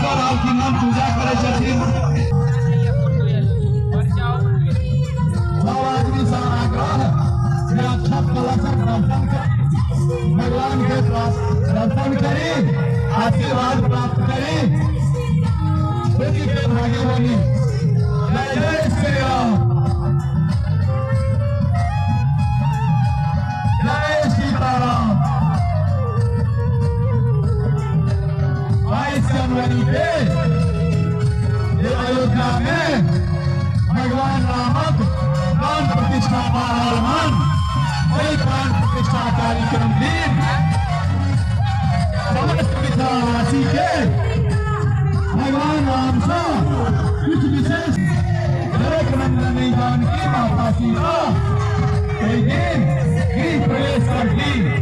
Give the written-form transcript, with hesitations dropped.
सीता राम की नाम पूजा करे छथिन। सब आदमी से आग्रह जे अक्षत कलशक दर्शन कर, भगवान के दर्शन करी, आशीर्वाद प्राप्त करी, खुशी के भागी बनी। जय जय श्री राम, जय सीताराम। 22 जनवरी के अयोध्या में भगवान रामक प्राण प्रतिष्ठा मान वही प्राण प्रतिष्ठा कार्यक्रम दिन समस्त मिथिलावासी के भगवान राम से कुछ विशेष जनक नंदनी जानकी माता सीता दिन गृह प्रवेश करती।